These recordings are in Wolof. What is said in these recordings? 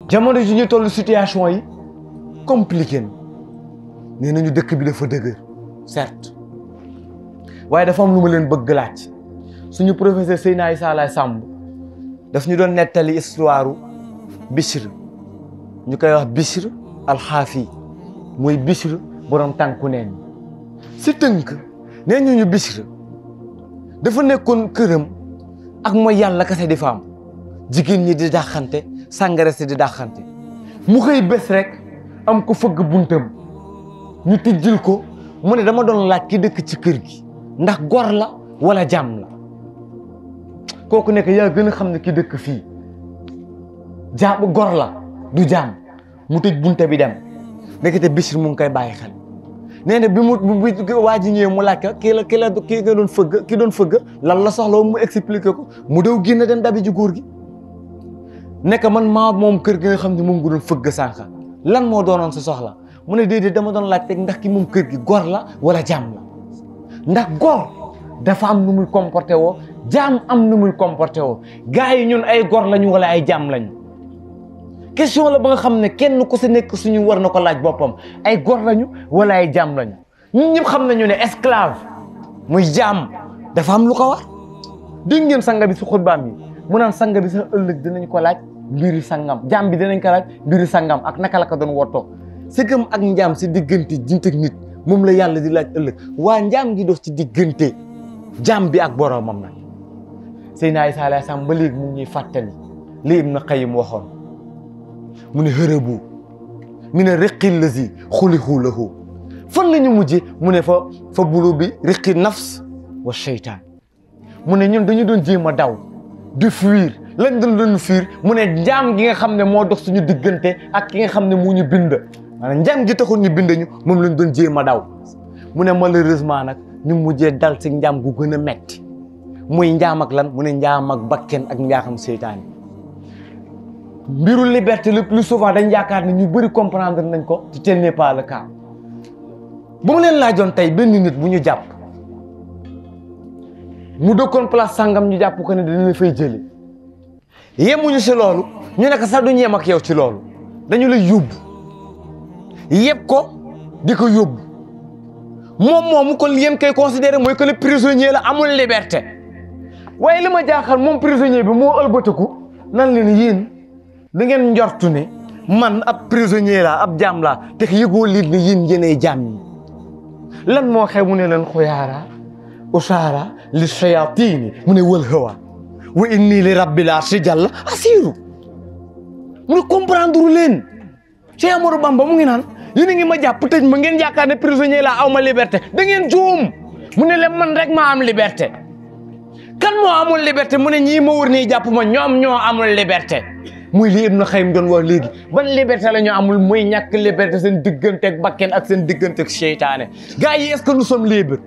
jamono ji ñu toll situation yi compliqué na nee nañu dëkk bi dafa dëgër certes waaye dafa am lu ma leen bëgg laaj suñu professeur Seydina Issa Laye Samb daf ñu doon nettali histoire Bishr ñu koy wax Bishr al-Xaafi mooy Bishr borom tànku neen si tënk nee ñu Bishr dafa nekkoon këram ak mooy yàlla kese di fa am jigéen ñi di dàqante sàngara si di dàqante mu xëy bés rek am ko fëgg buntam ñu tijjil ko mu ne dama doon laaj ki dëkk ci kër gi ndax gor la wala jaam la kooku nekk yaa gën a xam ne ki dëkk fii jaam gor la du jaam mu tëj bunte bi dem nekkete Bishr mu ngi koy bàyyi xel nee na bi waa ji ñëwee mu laaj ka kii nga doon fëgg ki doon fëgg lan la soxla mu expliqué ko mu daw génn dem dabi ji góor gi nekk man maa moom kër gi nga xam ne moom nga doon fëgg sànq lan moo doonoon sa soxla mu ne déedéet dama doon laaj teg ndax ki moom kër gi gor la wala jaam la ndax gor dafa am nu muy comporté woo jaam am nu muy comporté woo gars yi ñun ay gor lañu wala ay jaam lañu question la ba nga xam ne kenn ku si nekk suñu war na ko laaj boppam ay gor lañu wala ay jaam lañu ñun ñëpp xam nañu ne esclave muy jaam dafa am lu ko war dégg ngeen sanga bi si xutbaam yi mu naan sanga bi sax ëllëg dinañ ko laaj mbiri sangam jaam bi dinañ ko laaj mbiri sangam ak naka la ko doon wottoo sëgëm ak njaam si diggante jint ak nit moom la yàlla di laaj ëllëg waa njaam gi dox ci diggante jaam bi ak boroomam nag Seydina Issa Laye Samb ba léegi mu ngi ñuy fàttali li Ibn Qayyim waxoon mu ne hërëbu mi ne riqi lazi xulixu lahu fan la ñu mujje mu ne fa bulu bi riqi nafs wa sheytaan mu ne ñun dañu doon jéem a daw di fuir lañ doon fuir mu ne njaam gi nga xam ne moo dox suñu diggante ak ki nga xam ne moo ñu bind maanaam njaam gi taxul ñu bind ñu moom lañ doon jéem a daw mu ne malheureusement nag ñu mujjee dal si njaam gu gën a metti muy njaam ak lan mu ne njaam ak bakken ak njaaxam seytaane mbiru liberté le plus souvent dañ yaakaar ne ñu bëri comprendre nañ ko te tel n'est pas le cas bu ma leen laajoon tey benn nit bu ñu jàpp mu dëkkoon place sangam ñu jàpp ko ne dañu la fay jële yemuñu si loolu ñu nekk sax duñu yem ak yow ci loolu dañu lay yóbbu yëpp ko di ko yóbbu moom moomu kon yéen koy considéré mooy que le prisonnier la amul liberté waaye li ma jaaxal moom prisonnier bi moo ëlbatiku nan leen yéen da ngeen njortu ne man ab prisonnier la ab jaam la te yëgoo liit ne yéen yéenay jaam ñi lan moo xew mu ne leen xuyaara usaara li shayatini mu ne wal hawa wa inni li rabbil arshi jalla asiru mu ne comprendre leen Cheikh Amadou Bamba mu ngi naan yéen a ngi ma jàpp tëj ma ngeen yaakaar ne prisonnier la aw ma liberté da ngeen juum mu ne leen man rek maa am liberté kan moo amul liberté mu ne ñii ma wër nii jàpp ma ñoom ñoo amul liberté muy li Ibn Qayyim doon wax léegi ban liberté la ñu amul muy ñàkk liberté seen diggante ak bakken ak seen diggante ak seytaane gars yi est-ce que nous sommes libres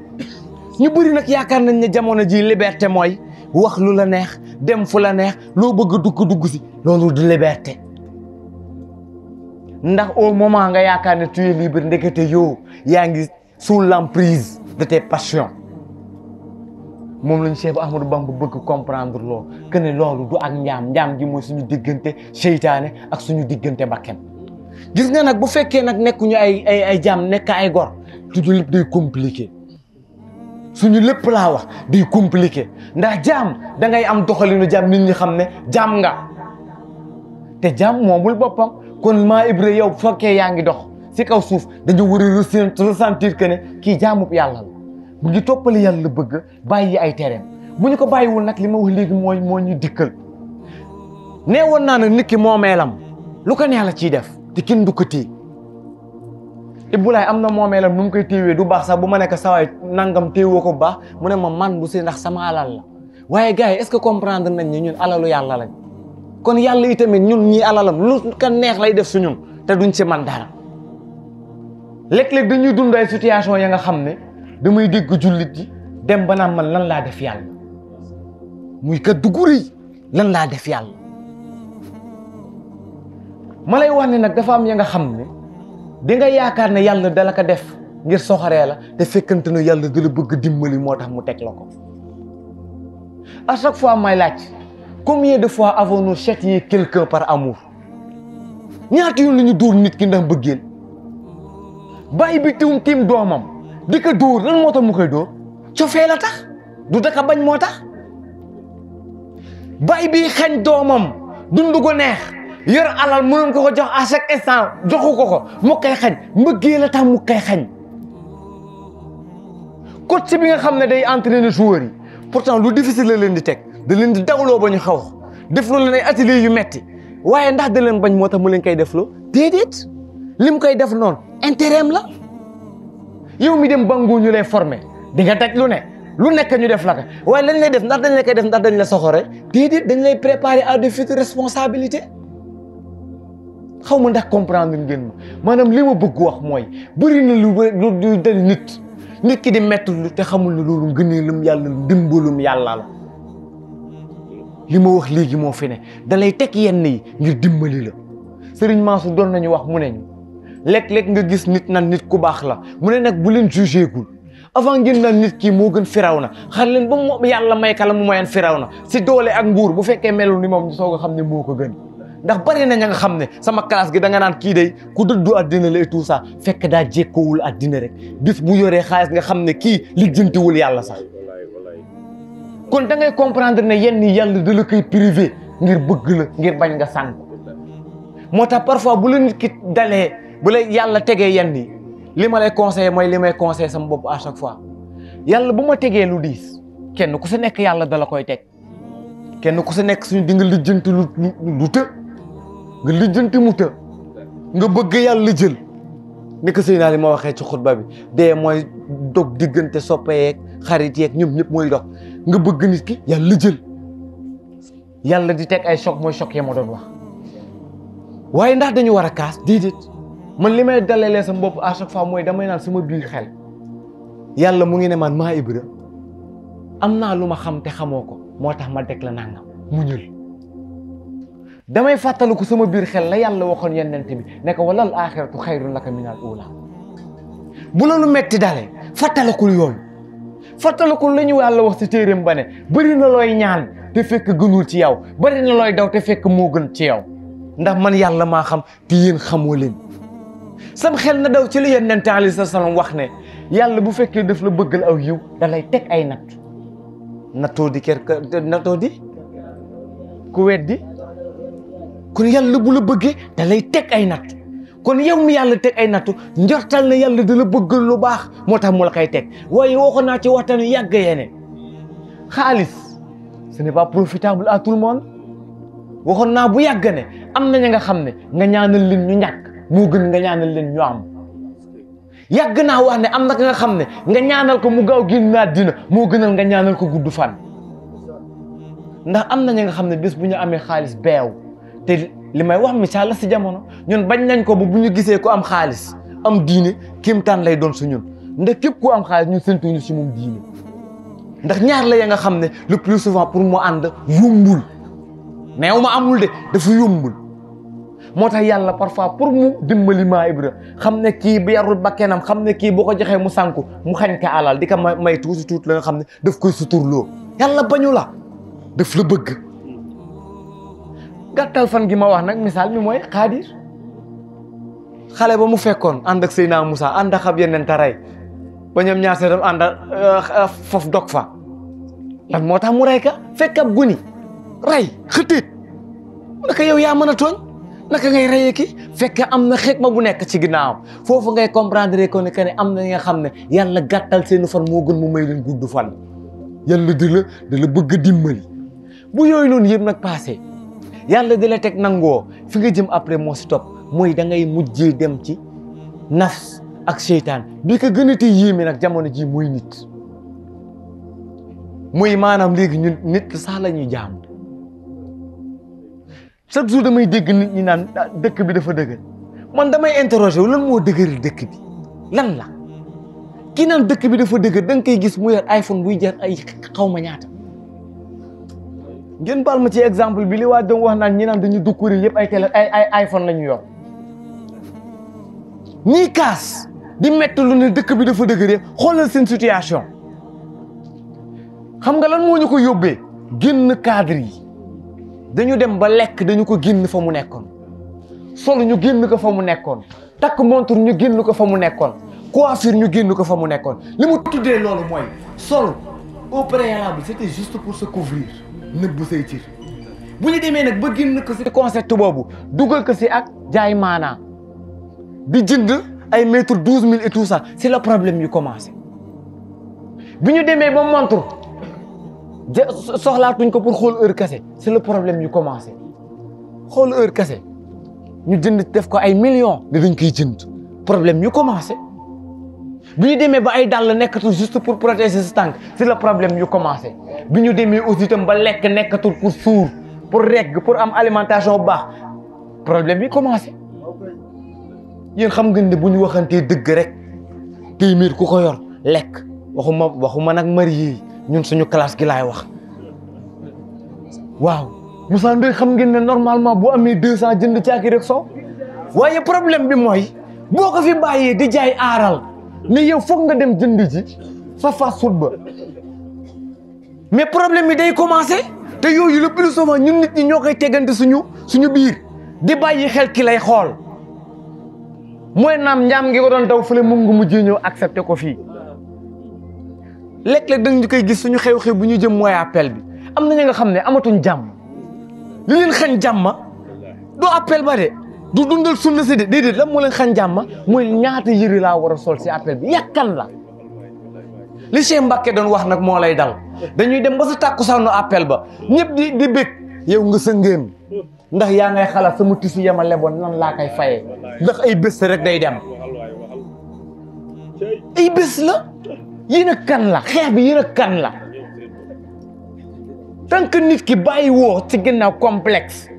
ñu bëri nag yaakaar nañ ne jamono ji liberté mooy wax lu la neex dem fu la neex loo bëgg dugg si loolu du liberté ndax au moment nga yaakaar ne tu es libre ndekete yow yaa ngi sous l'emprise de tes passions moom lañ Cheikh Ahmadou Bamba bëgg comprendre loolu que ne loolu du ak njaam gi mooy suñu diggante seytaane ak suñu diggante bakken gis nga nag bu fekkee nag nekkuñu ay jaam nekk ay gor suñu lépp day compliqué suñu lépp laa wax day compliqué ndax jaam da ngay am doxalinu jaam nit ñi xam ne jaam nga te jaam moomul boppam kon maa Ibra yow fekkee yaa ngi dox si kaw suuf dañu war a ressentir que ne kii jaamub yàlla la bu ngi toppali yàlla bëgg bàyyi ay tereem bu ñu ko bàyyiwul nag li ma wax léegi moo ñu dikkal nee woon naa nag nit ki moomeelam lu ko neex la ciy def te kenn du ko téye Ibulaay am na moomeelam nu mu koy téewee du baax sax bu ma nekk sawaay nangam téewoo ko bu baax mu ne ma man bu si ndax sama alal la waaye gars yi est-ce que comprendre nañ ne ñun alalu yàlla lañ kon yàlla itamit ñun ñii alalam lu ko neex lay def su ñun te duñ ci man dara léeg-léeg dañuy dund ay situation ya nga xam ne damay dégg jullit yi dem ba naan man lan laa def yàlla muy kat dugg rëy lan laa def yàlla ma lay wax ne nag dafa am ya nga xam ne di nga yaakaar ne yàlla dala ko def ngir soxaree la te fekkante ne yàlla dala bëgg dimbali moo tax mu teg la ko à chaque fois may laaj combien de fois avons-nous châtié quelqu'un par amour ñaata yoon la ñu dóor nit ki ndax mbëggeel bàyyi bi tiim doomam di ko dóor lan moo tax mu koy dóor cofee la tax du daka bañ moo tax bàyyi bi xañ doomam dund ko neex yor alal mënoon ko jox à chaque instant joxu ko mu koy xañ mbëggeel la tax mu koy xañ coach bi nga xam ne day entraîner joueurs yi pourtant lu difficile la leen di teg da leen di dawloo ba ñu xaw def loolu leen ay atelier yu metti waaye ndax da leen bañ moo tax mu leen koy def loo déedéet lim koy def noonu intérêt am la yow mi dem bangu ñu lay former di nga daj lu nekk ñu def la ko waaye lañ lay def ndax dañ la koy def ndax dañ la soxore déedéet dañ lay préparer à de futures responsabilités xaw ma ndax comprendre ngeen ma maanaam li ma bëgg wax mooy bëri na lu dal nit ki di mettre lu te xamul ne loolu ngëneelum yàlla ndimbalum yàlla la li ma wax léegi moo fi ne da lay teg yenn yi ngir dimbali la Serigne Mansour doon nañu wax mu ne ñu léeg-léeg nga gis nit nan nit ku baax la mu ne nag bu leen jugé gul avant ngeen naan nit kii moo gën Firawna xar leen ba mu yàlla may kala mu mayoon Firawna si doole ak nguur bu fekkee melul ni moom ñu soog a xam ne moo ko gën ndax bari na ña nga xam ne sama classe gi da nga naan kii day ku dëddu àddina la et tout ça fekk daa jékkoowul àddina rek bis bu yoree xaalis nga xam ne kii lijjantiwul yàlla sax kon da ngay comprendre ne yenn yàlla da la koy privé ngir bëgg la ngir bañ nga sànk moo tax parfois bu la nit ki dalee bu la yàlla tegee yenn yi li ma lay conseillé mooy li may conseillé sama bopp à chaque fois yàlla bu ma tegee lu diis kenn ku sa nekk yàlla dala koy teg kenn ku sa nekk suñu di nga lijjanti lu të nga lijjanti mu të nga bëgg yàlla jël ni ko Seydina li ma waxee ci xutba bi dee mooy dog diggante soppe yeeg xarit yeeg ñoom ñëpp mooy dox nga bëgg nit ki yàlla jël yàlla di teg ay choc mooy choc ya ma doon wax waaye ndax dañu war a kaas déedéet man li may dalalee sama bopp à chaque fois mooy damay naan sama biir xel yàlla mu ngi ne man maa Ibra am naa lu ma xam te xamoo ko moo tax ma deg la nangam mu ñël damay fàttaliku sama biir xel la yàlla waxoon yonent bi ne ko walal aaxiratu xayrun laka minal uula bu loolu metti dalee fàttalikul yoon fàttalikul la ñu yàlla wax ci téeréem ba ne bëri na looy ñaan te fekk gënul ci yow bëri na looy daw te fekk moo gën ci yow ndax man yàlla maa xam te yéen xamoo leen sam xel na daw ci li yonent alayhi salaam wax ne yàlla bu fekkee daf la bëggal aw yiw da lay teg ay nattoo di ku weddi kon yàlla bu la bëggee da lay teg ay natt kon yow mi yàlla teg ay nattu njortal na yàlla da la bëggal lu baax moo tax mu la koy teg waaye waxoon naa ci waxtaan yu yàgg yene xaalis ce n'est pas profitable à tout le monde waxoon naa bu yàgg ne am na ña nga xam ne nga ñaanal leen ñu ñàkk moo gën nga ñaanal leen ñu am yàgg naa wax ne am na nga xam ne nga ñaanal ko mu gaaw génn àddina moo gënal nga ñaanal ko gudd fan ndax am na ña nga xam ne bés bu ñu amee xaalis beew te li may wax misaal la si jamono ñun bañ nañ ko ba bu ñu gisee ko am xaalis am diine kéemtaan lay doon su ñun ndax képp ku am xaalis ñun séntuñu si moom diine ndax ñaar la ya nga xam ne le plus souvent pour mu ànd yombul neew ma amul de dafa yombul moo tax yàlla parfois pour mu dimbali maa Ibra xam ne kii bi yarul bakkenam xam ne kii boo ko joxee mu sànku mu xañ ka alal di ko may tuuti la nga xam ne daf koy suturloo yàlla bañu la daf la bëgg gàttal fan gi ma wax nag misaal mi mooy Xaadir xale ba mu fekkoon ànd ak Seydina Moussa ànd ak ab yeneen taray ba ñoom ñaar seetam ànd ak foofu dog fa lan moo tax mu rey ka fekk ab guni rey xëttiit naka yow yaa mën a tooñ naka ngay reyee ki fekk am na xikma bu nekk ci ginnaawam foofu ngay comprendre ko ne que ne am na nga xam ne yàlla gàttal seeni fan moo gën mu may leen gudd fan yàlla da la bëgg a dimbali bu yooyu noonu yëpp nag passé yàlla di la teg nangoo fi nga jëm après moo si topp mooy da ngay mujjee dem ci nafs ak seytaan bi ko gën a tey yéeme nag jamono ji muy nit muy maanaam léegi ñun nit sax la ñuy jaam chaque jour damay dégg nit ñi naan dëkk bi dafa dëgër man damay interroger wu lan moo dëgëral dëkk bi lan la kii naan dëkk bi dafa dëgër da nga koy gis mu yor iPhone buy jar ay xaw ma ñaata ngeen baal ma ci exemple bi li waa doon wax naan ñi naan dañu dukkuri yëpp ay télé ay iPhone la ñu yor ñii kaas di métti lu ne dëkk bi dafa dëgër yëpp xoolal seen situation xam nga lan moo ñu ko yóbbee génn cadre yi dañu dem ba lekk dañu ko génn fa mu nekkoon sol ñu génn ko fa mu nekkoon takk montre ñu génn ko fa mu nekkoon coiffure ñu génn ko fa mu nekkoon li mu tuddee loolu mooy sol au préalable c'était juste pour se couvrir nëbb say cër bu ñu demee nag ba génn ko si concept boobu dugal ko si ak jaay maanaa di jënd ay mètre 12 000 et tout ça c'est le problème yu commencé bi ñu demee ba montre soxlaatuñ ko pour xool heure kese c'est le problème yu commencé xool heure kese ñu jënd def ko ay millions di dañ koy jënd problème yu commencé bi ñu demee ba ay dàll nekkatul juste pour protéger sa tànk c'est le problème yu commencé bi ñu demee aussi itam ba lekk nekkatul pour suur pour regg pour am alimentation bu baax problème yi commencé yéen xam ngeen ne bu ñu waxantee dëgg rek téeméer ku ko yor lekk waxuma nag marié yi ñun suñu classe gi laay wax waaw Moussa Ndoye xam ngeen ne normalement bu amee 200 jënd caaki rek soo waaye problème bi mooy boo ko fi bàyyee di jaay aaral ne yow foog nga dem jënd ji sa fast food ba mais problème bi day commencé te yooyu le plus souvent ñun nit ñi ñoo koy tegante suñu biir di bàyyi xel ki lay xool mooy naam njaam ngi ko doon daw fële moom nga mujjee ñëw accepté ko fii léeg-léeg da ñu koy gis suñu xew-xew bu ñu jëm mooy appel bi am na ñi nga xam ne amatuñ jàmm li leen xañ jàmm du appel ba de du dundal sunna si de déedéet lan moo leen xañ jàmm mooy ñaata yëri laa war a sol si appel bi yàkkan la li Cheikh Mbacké doon wax nag moo lay dal dañuy dem ba sa tàkkusaanu appel ba ñëpp di bég yow nga sa ngéem ndax yaa ngay xalaat sama tisi yama leboon nan laa koy fayee ndax ay bés rek day dem ay bés la yéen a kan la xeex bi yéen a kan la tant que nit ki bàyyi woo ci ginnaaw complexe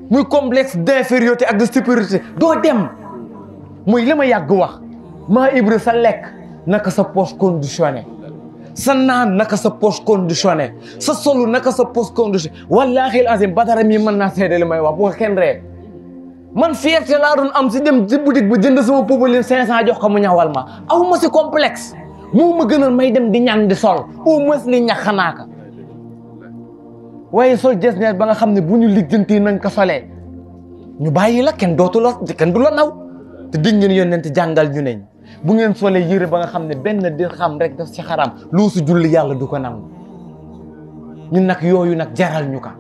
muy complexe d'infériorité ak de supériorité doo dem muy li ma yàgg wax maa Ibra sa lekk naka sa poche conditionné sa naan naka sa poche conditionné sa solu naka sa poche conditionné wallaahi azim Badara mii mën naa seede li may wax bu ko kenn ree man fierté laa doon am si dem ci boutique ba jënd sama popeline 500 jox ko mu ñawal ma aw ma si complexe moo ma gënal may dem di ñaan di sol au moins li ñax xanaa ka waaye sol jesneer ba nga xam ne bu ñu lijjanti nañ ko solee ñu bàyyi la kenn dootu la kenn du la naw te dégg ngeen yonent jàngal ñu neñ bu ngeen solee yëre ba nga xam ne benn dirham rek daf ci xaram loo su julli yàlla du ko nangu ñun nag yooyu nag jaral ñu ka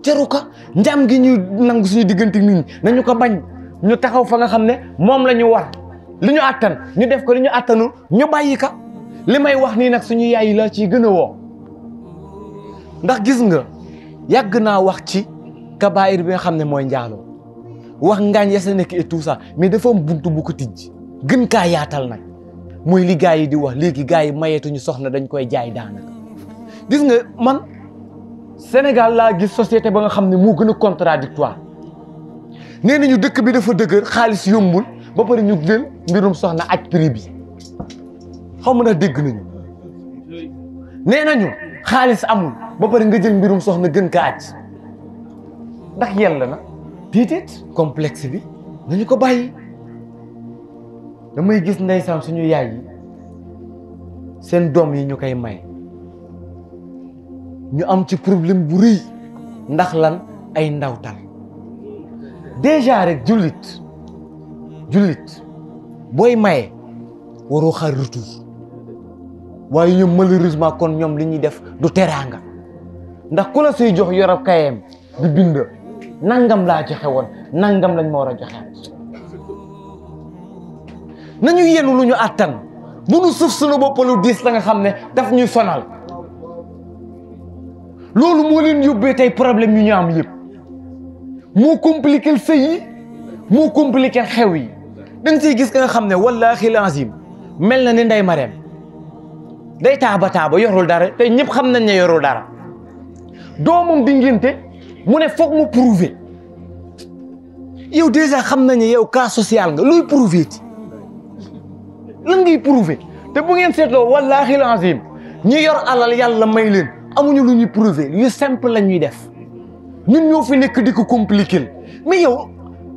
jaru ka njàm gi ñuy nangu suñu diggante nit ñi nañu ko bañ ñu taxaw fa nga xam ne moom la ñu war li ñu àttan ñu def ko li ñu àttanul ñu bàyyi ka li may wax nii nag suñu yaay yi la ciy gën a woo ndax gis nga yàgg naa wax ci kabaayir bi nga xam ne mooy njaaloo wax ngaañ ya sa nekk et tout ça mais dafa am buntu bu ko tijj gën kaa yaatal nag mooy li gars yi di wax léegi gars yi mayeetuñu soxna dañ koy jaay daanaka gis nga man Sénégal laa gis société ba nga xam ne moo gën a contradictoire nee nañu dëkk bi dafa dëgër xaalis yombul ba pare ñu jël mbirum soxna aj prix bi xaw ma na dégg nañu nee nañu xaalis amul ba pare nga jël mbirum soxna gën ka aj ndax yella na déedéet complexe bi nañu ko bàyyi damay gis ndeysaan suñu yaay yi seen doom yi ñu koy may ñu am ci problème bu rëy ndax lan ay ndawtal déjà rek jullit booy maye waroo xaar retour waaye ñoom malheureusement kon ñoom li ñuy def du teraanga ndax ku la suy jox yorab kayam di bind nangam laa joxe woon nangam lañ ma war a joxe nañu yenu lu ñu àttan bu nu suuf suñu bopp lu diis la nga xam ne daf ñuy sonal loolu moo leen yóbbee tey problème yu ñu am yëpp moo compliqué sëy yi moo compliqué xew yi da nga siy gis ka nga xam ne wallaahi lazim mel na ni Ndeye Marème day taaba yorul dara te ñëpp xam nañ ne yorul dara doomam di ngénte mu ne foog mu prouver yow déjà xam nañ ne yow cas social nga luy prouver ti lan ngay prouver te bu ngeen seetloo wallaahi lazim ñi yor alal yàlla may leen amuñu lu ñuy prouver yu simple la ñuy def ñun ñoo fi nekk di ko compliquer mais yow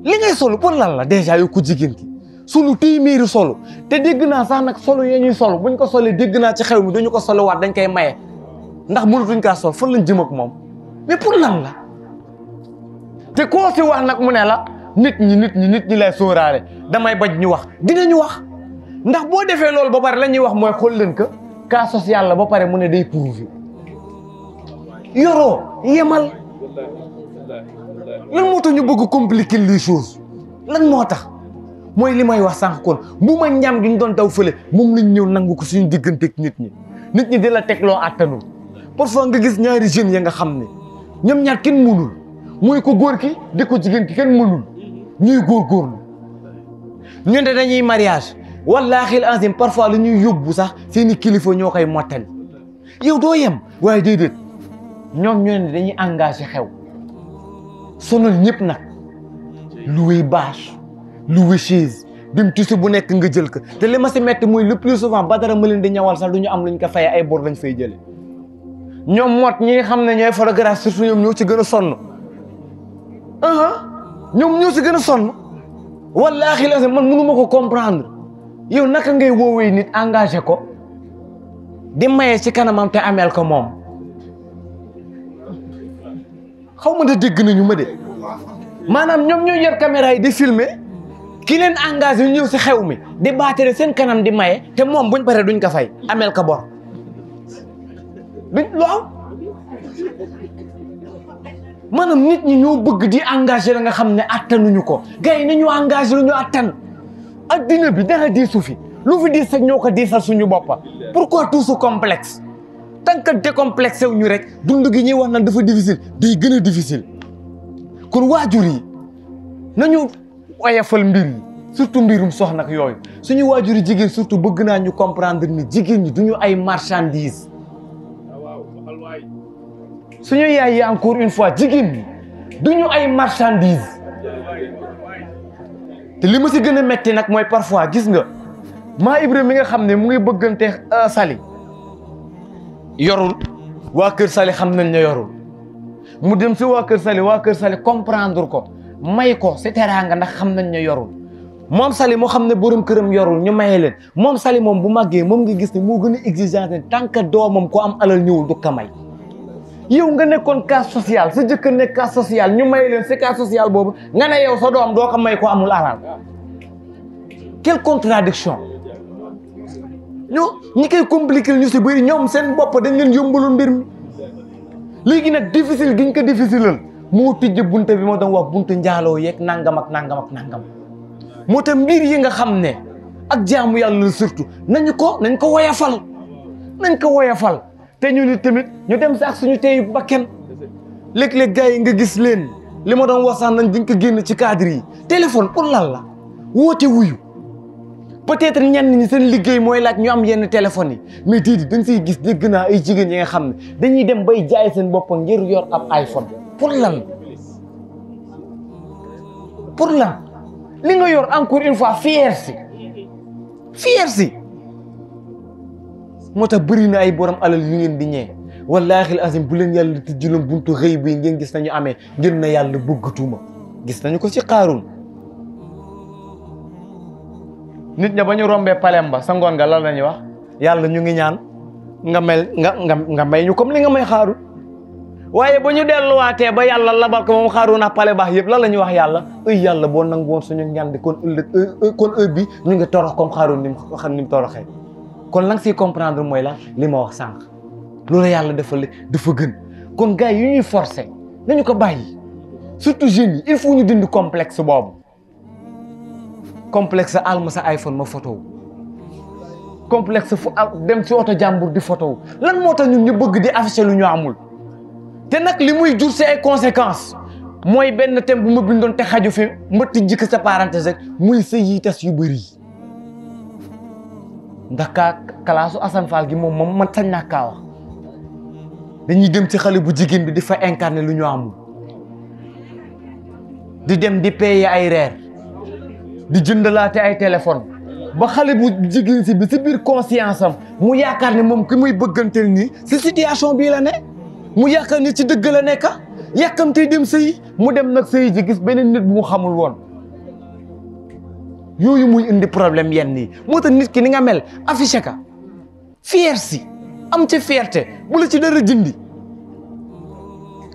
li ngay solo pour lan la déjà yow ko jigéen ki solu téeméeri solo te dégg naa sax nag solo ya ñuy solo buñ ko solee dégg naa ci xew mi duñu ko solo waat dañ koy maye ndax mënatuñ kaa sol fan lañ jëm ak moom mais pour lan la te koo si wax nag mu ne la nit ñi lay sóoraale damay bañ ñu wax dinañu wax ndax boo defee loolu ba pare la ñuy wax mooy xool leen que cas social la ba pare mu ne day prouver yoroo yemal lan moo tax ñu bëgg compliquer les choses lan moo tax mooy li may wax sànq kon bu ma ñam gi ñu doon daw fële moom lañ ñëw nangu ko suñu digganteeg nit ñi di la teg loo àttanul parfois nga gis ñaari jeunes ya nga xam ne ñoom ñaar kenn mënul mooy ko góor ki di ko jigéen ki kenn mënul ñuy góorgóorlu ñu ne dañuy mariage wallaahi al azim parfois lu ñuy yóbbu sax seeni kilifa ñoo koy mottali yow doo yem waaye déedéet ñoom ñoo ne dañuy engagé xew sonal ñëpp nag louer bâche louer chaise dem tuuti bu nekk nga jël ko te li ma si metti mooy le plus souvent ba dara ma leen di ñawal sax du ñu am luñ ko fayee ay bor lañ fay jële ñoom mot ñi nga xam ne ñooy photographe surtout ñoom ñoo ci gën a sonn ñoom ñoo ci gën a sonn wallaahi la man mënu ma ko comprendre yow naka ngay woowee nit engagé ko di maye ci kanamam te ameel ko moom xaw ma da dégg nañu ma de maanaam ñoom ñooy yor caméra yi di filmer ki leen engagé ñëw si xew mi di baatere seen kanam di maye te moom buñ paree duñ ko fay ameel ko bor duñ loo maanaam nit ñi ñoo bëgg di engagé la nga xam ne attanuñu ko gars yi nañu engagé lu ñu attan addina bi dara diisu fi lu fi diis sax ñoo ko diisal suñu boppa pourquoi tout ce complexe tant que décomplexé wu ñu rek dund gi ñuy wax naan dafa difficile day gën a difficile kon waajur yi nañu oyofal mbir yi surtout mbirum soxna ak yooyu suñu waajur yi jigéen surtout bëgg naa ñu comprendre ni jigéen ñi duñu ay marchandise suñu yaay yi encore une fois jigéen ñi duñu ay marchandise te li ma si gën a metti nag mooy parfois gis nga maa Ibrahima mi nga xam ne mu ngi bëggante Sali yorul waa kër Sali xam nañ ne yorul mu dem si waa kër Sali comprendre ko may ko si teraanga ndax xam nañ ne yorul moom Sali moo xam ne borom këram yorul ñu maye leen moom Sali moom bu màggee moom nga gis ne moo gën a exigeant ne tant que doomam ko am alal ñëwul du ko may yow nga nekkoon cas social sa jëkkër nekk cas social ñu may leen si cas social boobu nga ne yow sa doom doo ko may ko amul alal quelle contradiction ñi koy compliquer ñu si bëri ñoom seen bopp dañ leen yombalul mbir mi léegi nag difficile giñ ko difficile moo tijj bunte bi moo doon wax buntu njaaloo yeeg nangam ak nangam moo tax mbir yi nga xam ne ak jaamu yàlla surtout nañ ko woyafal te ñu ni tamit ñu dem si ak suñu teyu bakken léeg-léeg gars yi nga gis leen li ma doon wax sax nañ dañ ko génn ci cadre yi téléphone pour lan la woote wuyu peut-être ñenn ñi seen liggéey mooy laaj ñu am yenn téléphones yi mais déedéet dañ siy gis dégg naa ay jigéen yi nga xam ne dañuy dem bay jaay seen bopp ngir yor ab iPhone pour lan li nga yor encore une fois fier si moo tax bëri na ay borom alal yu ngeen di ñee wallaahi azim bu leen yàlla tijjiloon buntu xëy bi ngeen gis nañu amee ngeen na yàlla bëggatuma gis nañu ko ci Qaaruun nit ña ba ñu rombee palem ba sa ngoon nga lan la ñuy wax yàlla ñu ngi ñaan nga may ñu comme li nga may Qaaruun waaye ba ñu delluwaatee ba yàlla labal ko moom Qaaruun ak pale baax yëpp lan la ñuy wax yàlla boo nangu woon suñu ñaan di kon ëllëg bi ñu ngi torox comme Qaaruun ni mu toroxee kon la nga siy comprendre mooy la li ma wax sànq loolu yàlla dafa gën kon gars yi ñuy forcer nañu ko bàyyi surtout jeunes yi il faut ñu dindi complexe boobu complexe alma sa iPhone ma photo complexe fu dem si oto jàmbur di photo lan moo tax ñun ñu bëgg di afficher lu ñu amul te nag li muy jur si ay conséquences mooy benn thème bu ma bindoon te xaju fi ma tijji ko sa parenthèse rek muy sa yi tas yu bëri ndax kalaasu Assane Fall gi moom man sañ naa kaa wax dañuy dem ci xale bu jigéen bi di fa incarner lu ñu amul di dem di payer ay reer di jëndalaate ay téléphone ba xale bu jigéen si bi si biir conscience am mu yaakaar ne moom ki muy bëgganteel nii si situation bii la ne mu yaakaar ne ci dëgg la nekk yàkkamtee dem sëyi mu dem nag sëyi ji gis beneen nit bu mu xamul woon yooyu muy indi problème yenn yi moo tax nit ki ni nga mel affiché ka fier si am ci fierté bu la ci dara jindi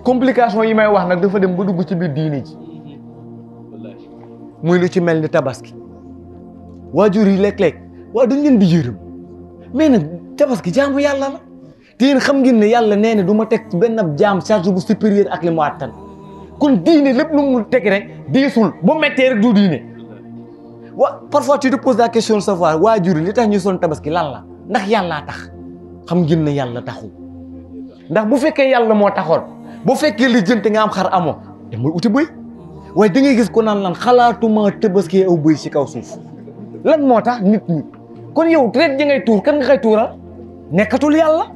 complication yi may wax nag dafa dem ba dugg ci biir diine ji muy lu ci mel ni tabaski waajur yi léeg-léeg waa dañ leen di yërëm mais nag tabaski jaamu yàlla la te yéen xam ngeen ne yàlla nee na du ma teg benn jaam charge bu supérieur ak li mu àttan kon diine lépp lu mu teg rek diisul bu méttee rek du diine parfois tu te poses la question de savoir waajur li tax ñu son tabaski lan la ndax yàllaa tax xam ngeen ne yàlla taxul ndax bu fekkee yàlla moo taxoon bu fekkee li jënte nga am xar amoo te mooy uti bëy waaye da ngay gis ko naan lan xalaatuma tabaski aw bëy ci kaw suuf lan moo tax nit ñi kon yow rek ja ngay tuur kan nga koy tuural nekkatul yàlla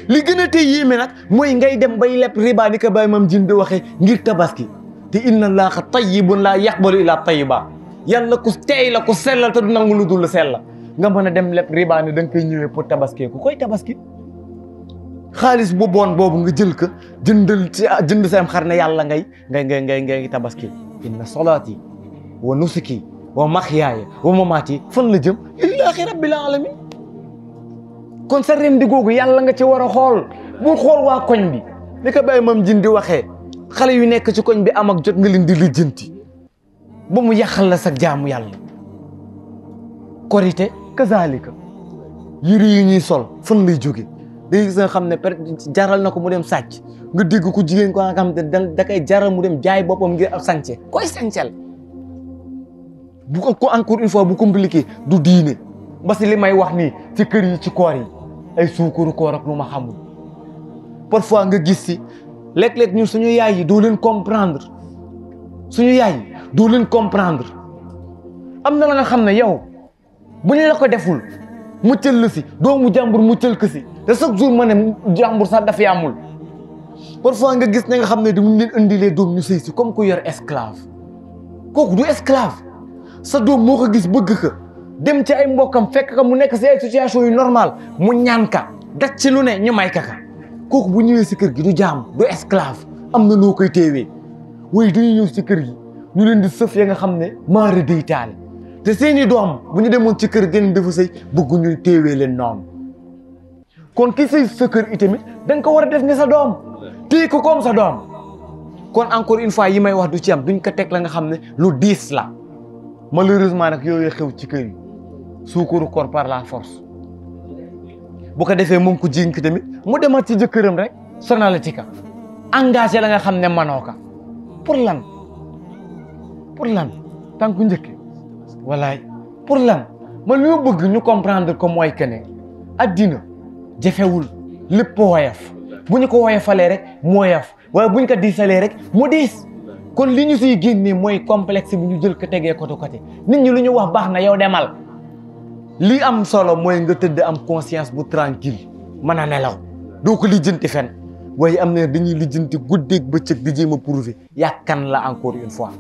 li gën a tey yéeme nag mooy ngay dem bay lepp riba ni ko Baye Mame Dine di waxee ngir tabaski te inna Allaaha tayyibun laa yaqbalu illaa tayyiba yàlla ku teey la ku sellal te du nangu lu dul sell nga mën a dem lepp riba ni da nga koy ñëwee pour tabaski ku koy tabaski xaalis bu bon boobu nga jël ko jënd sa am xar ne yàlla ngay tabaski inna salaati wa nusuki wa maxyaaya wa mamaati fan la jëm lillaahi rabbil alamin kon sa rendi googu yàlla nga ci war a xool bul xool waa koñ bi li ko Baye Mame Dine di waxee xale yu nekk ci koñ bi am ak jot nga leen di lijjanti ba mu yàqal la sa jaamu yàlla korite kazalika yëre yi ñuy sol fan lay jóge day gis nga xam ne jaral na ko mu dem sàcc nga dégg ko jigéen ko nga xam ne da koy jaral mu dem jaay boppam ngir ab sànce koy sàncel bu ko encore une fois bu compliqué du diine ba si li may wax nii ci kër yi ci koor yi ay suukaru koor ak lu ma xamul parfois nga gis si léeg-léeg ñun suñu yaay yi doo leen comprendre am na la nga xam ne yow bu ñu la ko deful muccal la si doomu jàmbur muccal ko si te chaque jour ma ne jàmbur sax dafay amul parfois nga gis ne nga xam ne dañu leen indilee doom ñu sëy si comme ku yor esclave kooku du esclave sa doom moo ko gis bëgg ko dem ci ay mbokkam fekk ka mu nekk si ay situation yu normal mu ñaan ka daj ci lu ne ñu may ka kooku bu ñëwee si kër gi du jaam du esclave am na noo koy teewee waaye dañuy ñëw si kër gi ñu leen di sëf ya nga xam ne maara day taal te seeni doom bu ñu demoon ci kër gën dafa sëy bëgg ñu teewee leen noonu kon ki sëy sa kër itamit da nga ko war a def ni sa doom téye ko comme sa doom kon encore une fois yi may wax du ci am duñ ko teg la nga xam ne lu diis la malheureusement nag yooyu xew ci kër yi suukaru koor par la force bu ko defee moom ko jiñ ki tamit mu demat ci jëkkëram rek sonal ci ka engagé la nga xam ne manoo ka pour lan tànku njëkki walaay pour lan man li ma bëgg ñu comprendre ko mooy que ne addina jafewul lépp woyof bu ñu ko woyofalee rek mu woyof waaye bu ñu ko diisalee rek mu diis kon li ñu siy génnee mooy complexe bi ñu jël ko tegee côté nit ñi lu ñu wax baax na yow demal li am solo mooy nga tëdd am conscience bu tranquille mën a nelaw doo ko lijjanti fen waaye am na dañuy lijjanti guddeeg bëccëg di jéem a prouver yàkkan la encore une fois